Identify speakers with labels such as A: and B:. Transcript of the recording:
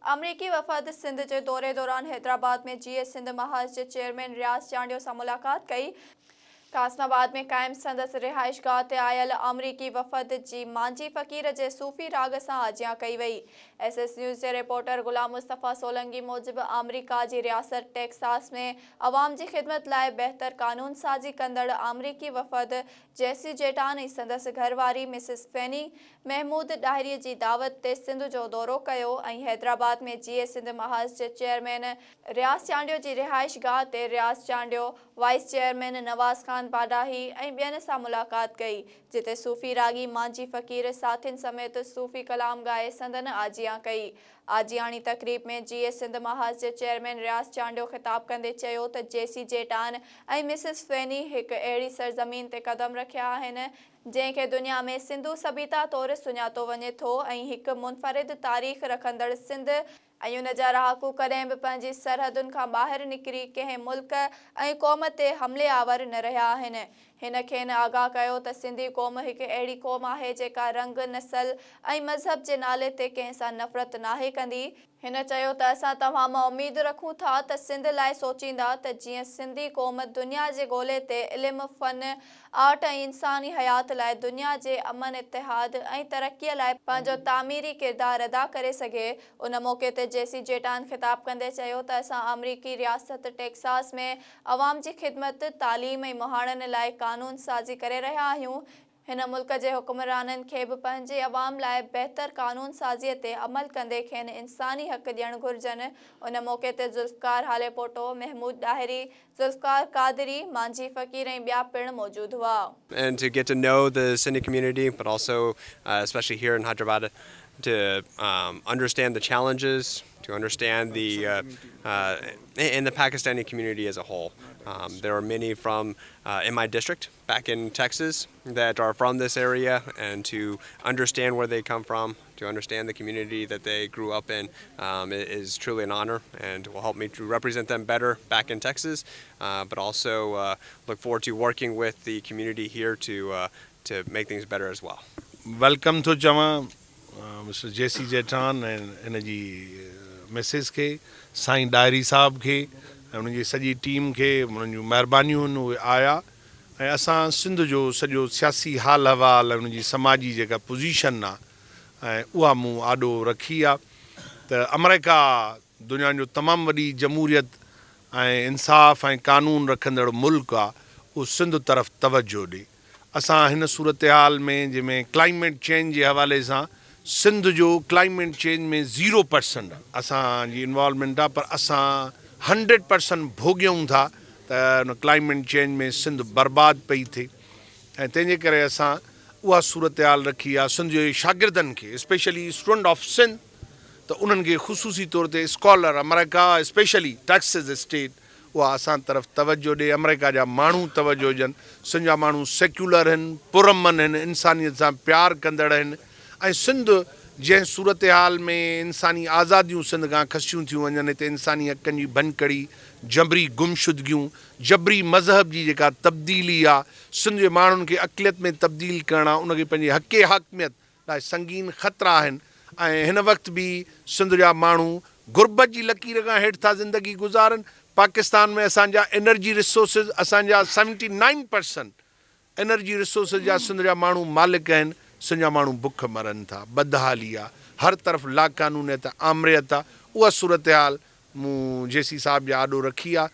A: آمريڪي وفد سنڌ جي دوري دوران حيدرآباد ۾ جيئي سنڌ محاذ جي چيئرمين رياض چانڊيو سان ملاقات ڪئي. قاسم آباد ۾ قائم سندس رهائشگاهه تي آيل آمريڪي وفد جي مانجهي فقير جي صوفي راڳ سان آجيان ڪئي وئي. ايس ايس نيوز جي رپورٽر غلام مصطفيٰ سولنگي موجب آمريڪا جي رياست ٽيڪساس ۾ عوام جي خدمت لاء بهتر قانون سازي ڪندڙ آمريڪي وفد جيسي جيٽان ۽ سندس گهر واري مسز فيني محمود ڏاهري جي دعوت تي سنڌ جو دورو ڪيو ۽ حيدرآباد ۾ جيئي سنڌ محاذ جي چيئرمين رياض چانڊيو جي رهائشگاهه تي رياض چانڊيو، وائيس چيئرمين نواز خان باڊاهي ۽ ٻين سان ملاقات ڪئي، جتي صوفي راڳي مانجهي فقير ساٿين سميت صوفي ڪلام ڳائي سندن آجيان ڪئي. آجياڻي تقريب ۾ جيئي سنڌ محاذ جي چيئرمين رياض چانڊيو خطاب ڪندي چيو ته جيسي جيٽان ۽ مسز فيني هڪ اهڙي سرزمين تي قدم رکيا آهن، جنهن کي دنيا ۾ سنڌو سڀيتا طور سڃاتو وڃي ٿو ۽ هڪ منفرد تاريخ رکندڙ سنڌ ۽ ان جا رهاڪو ڪڏهن به پنهنجي سرحدن کان ٻاهر نڪري ڪنهن ملڪ ۽ قوم تي حملي آور نه رهيا آهن. هن کين آگاهه ڪيو ته سنڌي قوم هڪ اهڙي قوم آهي جيڪا رنگ، نسل ۽ مذهب جي نالي تي ڪنهن سان نفرت ناهي ڪندي. هن چيو ته اسان توهان مان اميد رکون ٿا ته سنڌ لاء سوچيندا ته جيئن سنڌي قوم دنيا جي گولي تي علم، فن، آرٽ ۽ انساني حيات لاء دنيا جي امن، اتحاد ۽ ترقي لاء پنهنجو تعميري ڪردار ادا ڪري سگهي. ان موقعي تي جيسي جيٽان خطاب ڪندي چيو ته اسان آمريڪي رياست ٽيڪساس ۾ عوام جي خدمت، تعليم ۽ مهاڻن لاء قانون سازي ڪري رهيا آهيون، هن ملڪ جي حڪمرانن کي به پنهنجي عوام لاء بهتر قانون سازي تي عمل ڪندي کين انساني حق ڏيڻ گهرجن. ان موقعي تي ذوالفقار هاليپوٽو، محمود ڏاهري، ذوالفقار قادري، مانجهي فقير ۽ ٻيا پڻ موجود هئا.
B: And to get to know the Sindhi community but also especially here in Hyderabad to understand the challenges to understand the and the Pakistani community as a whole. There are many from in my district back in Texas that are from this area and to understand where they come from, to understand the community that they grew up in is truly an honor and will help me to represent them better back in Texas, but also look forward to working with the community here to to make things better as well.
C: Welcome ٿو چوان mister جي سي جيٺان ۽ ان جي Mrs کي، سائين ڏاهري صاحب کي ۽ انهن جي سڄي ٽيم کي انهن جون مهربانيون آهن اهي آيا ۽ اسان سنڌ جو سڄو سياسي حال احوال ۽ ان جي سماجي جيڪا پوزيشن آ ۽ اها مون آڏو رکي آ ته آمريڪا دنيا جو تمام وڏي جمهوريت ۽ انصاف ۽ قانون رکندڙ ملڪ آ اهو سنڌ طرف توجه ڏي. اسان هن صورتحال ۾ جنهن ۾ ڪلائميٽ چينج جي حوالي سان سنڌ جو ڪلائميٽ چينج ۾ زيرو پرسنٽ اسان جي انوالومينٽ آ پر اسان هنڊريڊ پرسنٽ ڀوڳيون ٿا ته ان ڪلائميٽ چينج ۾ سنڌ برباد پئي ٿئي ۽ تنهن جي ڪري اسان اها صورتحال رکي آ سنڌ جي شاگردن کي اسپيشلي اسٽوڊنٽ آف سنڌ ته انهن کي خصوصي طور تي اسڪالر آمريڪا اسپيشلي ٽيڪسز اسٽيٽ اها اسان طرف توجه ڏي آمريڪا جا ماڻهو توجه ڏين سنڌ جا ماڻهو سيڪيولر هن پرامن هن انسانيت سان پيار ڪندڙ هن ۽ سنڌ جنهن صورتحال ۾ انساني آزاديون سنڌ کان کسيون ٿيون وڃن هتي انساني حقن جي ڀڃڪڙي جبري گمشدگيون جبري مذهب جي جيڪا تبديلي آ سنڌ جي ماڻهن کي اقليت ۾ تبديل ڪرڻ آ ان کي پنهنجي حق حاڪميت لاء سنگين خطرا آهن ۽ هن وقت به سنڌ جا ماڻهو غربت جي لڪير کان هيٺ ٿا زندگي گذارن، پاڪستان ۾ اسان جا انرجي ريسورسز اسان جا seventy nine percent energy resources جا سنڌ جا ماڻهو مالڪ آهن، سنڌ جا ماڻهو بک مرن ٿا، بدحالي آ، هر طرف لاقانونيت آمريت آ، اها صورتحال مون جي سي صاحب جي آڏو رکي آ.